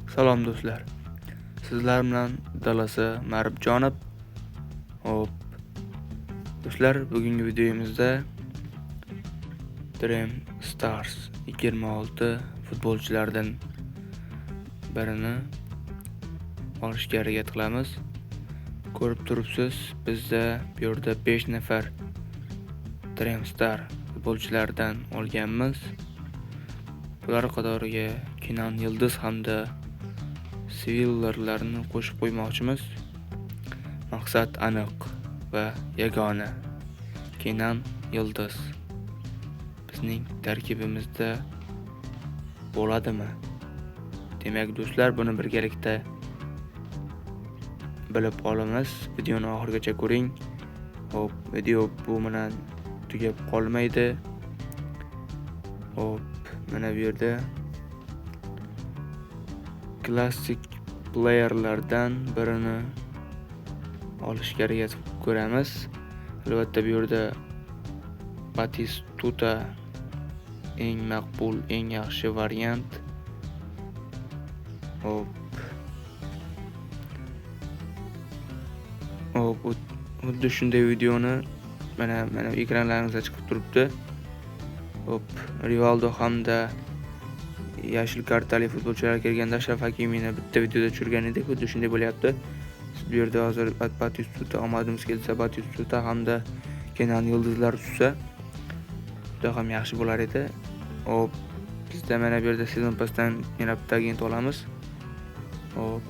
Salom do'stlar. Sizlar bilan Dalasi Maribjonov. Hop. Do'stlar, bugungi videomizda Dream Stars 26 futbolchilardan birini olishga harakat qilamiz. Ko'rib turibsiz, bizda bu yerda 5 nafar Dream Star futbolchilardan olganmiz. Bular qatoriga Kenan Yildiz hamda Svillerlarni qo'shib qo'ymoqchimiz. Maqsad aniq va yagona. Kenan Yildiz bizning tarkibimizda bo'ladimi? Demak do'stlar, buni birgalikda bilib olamiz. Videoni oxirigacha ko'ring. Hop, video bu bilan tugab qolmaydi. Hop, mana bu yerda klassik playerlardan birini olishga harakat ko'ramiz. Albatta bu yerda Batistuta eng maqbul, eng yaxshi variant. Hop. Hop, xuddi shunday videoni mana ekranlaringizda chiqib turibdi. Hop, Rivaldo hamda yashil kartali futbolchilar kelganda Ashraf Hakimini bitta videoda tushirgan edik. Xuddi shunday bo'lyapti. Bu yerda hozir Batistuta omadimiz kelsa, Batistuta hamda Kenan Yildizlar tushsa juda ham yaxshi bo'lar edi. Hop, bizda mana bu yerda sezon pasdan yana bitta agent olamiz. Hop.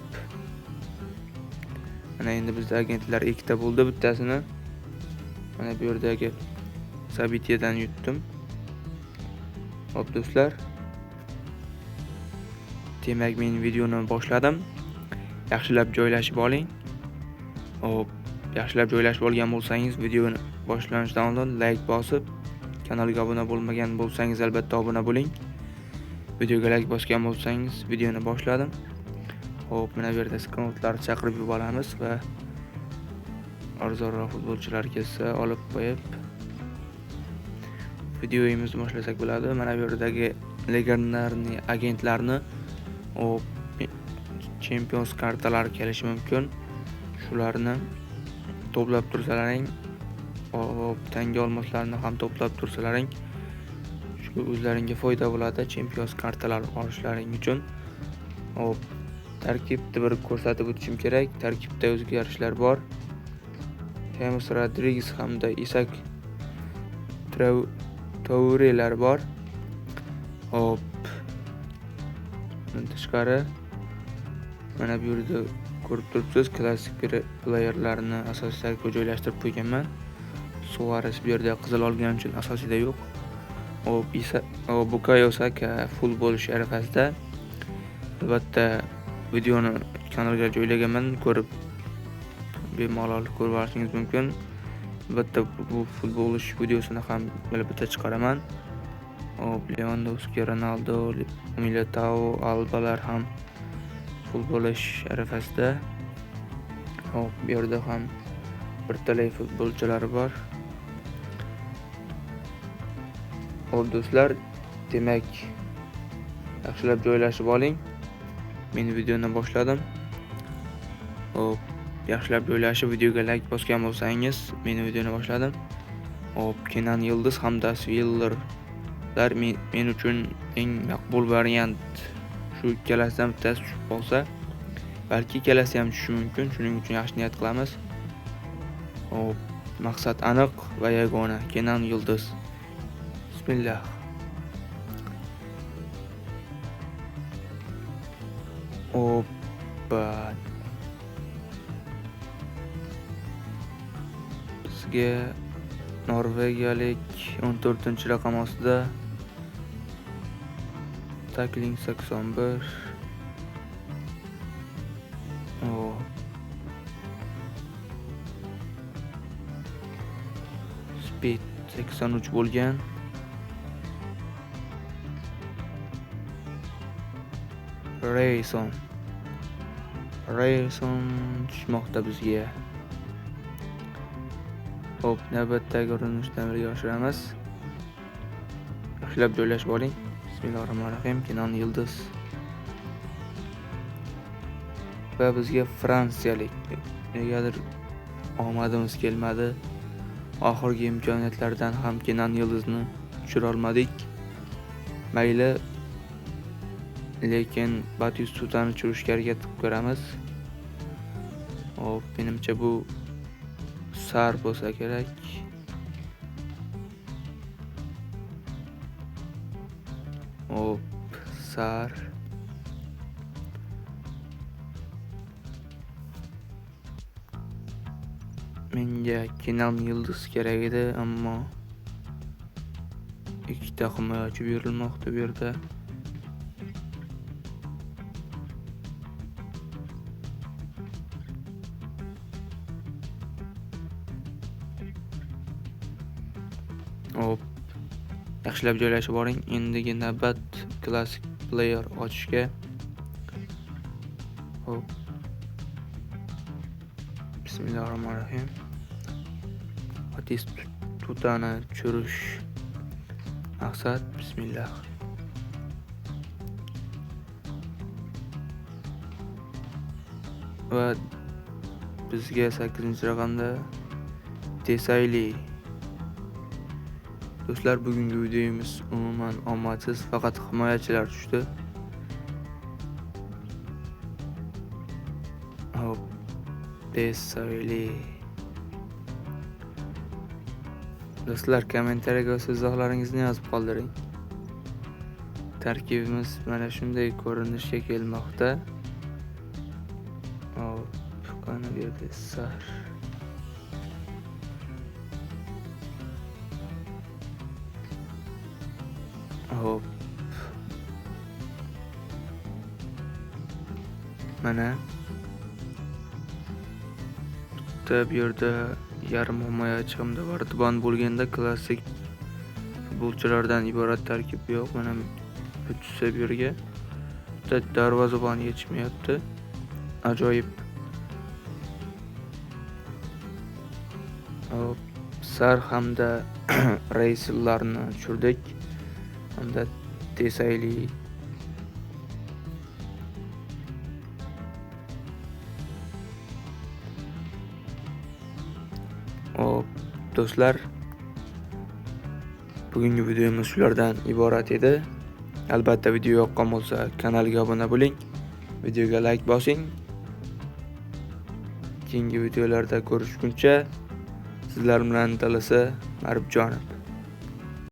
Mana endi bizda agentlar ikkita bo'ldi, bittasini mana bu yerdagi Sabitiyadan yutdim. Hop do'stlar. Demak, men videoni boshladim. Yaxshilab joylashib oling. Hop, yaxshilab joylashib olgan bo'lsangiz, videoni boshlanishidan oldin like bosib, kanalga obuna bo'lmagan bo'lsangiz albatta obuna bo'ling. Videoga like bosgan bo'lsangiz, videoni boshladim. Hop, mana bu yerda skautlarni chaqirib yuboramiz va arzonroq futbolchilar kelsa olib qo'yib videomizni boshlasak bo'ladi. Mana bu yerdagi legionarni agentlarni hop, Champions kartalari kelishi mumkin. Shularni to'plab tursalaring, hop, tanga olmoslarni ham to'plab tursalaring, shu o'zlaringga foyda bo'ladi Champions kartalari olishlaring uchun. Hop, tarkibni bir ko'rsatib o'tishim kerak. Tarkibda o'zgarishlar bor. James Rodriguez hamda Isak Tourelar bor. Hop. Bundan tashqari mana bu yerda ko'rib turibsiz, klassik playerlarni asosiy tarkibga joylashtirib qo'yganman. Suarez bu yerda qizil olgani uchun asosiyda yo'q. Hop, Bukayo Saka full bo'lish arafasida. Albatta videoni kanalga joylaganman, ko'rib bemalol ko'rib olishingiz mumkin. Albatta bu full bo'lish videosini ham albatta chiqaraman. Hop, Lewandowski, Ronaldo, Militao, Albalar ham full bo'lish arafasida. Hop, bu yerda ham bir talay futbolchilar bor. Hop do'stlar, demak yaxshilab joylashib oling. Men videoni boshladim. Hop, yaxshilab joylashib videoga like bosgan bo'lsangiz, men videoni boshladim. Hop, Kenan Yildiz hamda Svillerlar men uchun eng maqbul variant. Shu ikkalasidan bittasi tushib qolsa, balki ikkalasi ham tushishi mumkin. Shuning uchun yaxshi niyat qilamiz. Hop, maqsad aniq va yagona. Kenan Yildiz. Bismillah. Hoppa. Bizga norvegiyalik 14-raqam ostida tackling 81. Oh. Speed 83 bo'lgan. Rayson tushmoqda bizga. Hop, navbatdagi urinishni amalga oshiramiz. Yaxshilab joylashib oling. Bismillahirrohmanirrohim. Kenan Yildiz. Va bizga fransiyalik. Negadir omadimiz kelmadi. Oxirgi imkoniyatlardan ham Kenan Yildizni tushira olmadik. Mayli, lekin Batistutani tushirishga harakat qilib ko'ramiz. Hop, menimcha bu Sar bo'lsa kerak. Hop, Sar. Menga Kenan Yildiz kerak edi, ammo ikkita himoyachi berilmoqda bu yerda. Hop, yaxshilab joylashib oling. Endigi navbat klassik player ochishga. Hop. Bismillahirrohmanirrohim. Batistutani tushirish maqsad. Bismillah. Va bizga 8-raqamda Desayli. Do'stlar, bugungi videomiz umuman omadsiz, faqat himoyachilar tushdi. Hop, Desayli. Do'stlar, kommentariyaga o'z izohlaringizni yozib qoldiring. Tarkibimiz mana shunday ko'rinishga kelmoqda. Hop, qani bu yerda Sar. Hop. Mana bitta bu yerda yarim himoyachi hamda Vardibon bo'lganda klassik futbolchilardan iborat tarkib yo'q. Mana tushsa bu yerga bitta darvozabon yetishmayapti. Ajoyib. Hop, Sar hamda Reysillarni tushirdik. Hamda Desayli. Hop, do'stlar, bugungi videomiz shulardan iborat edi. Albatta video yoqqan bo'lsa kanalga obuna bo'ling, videoga like bosing. Keyingi videolarda ko'rishguncha sizlar bilan Talasa Maribjonov.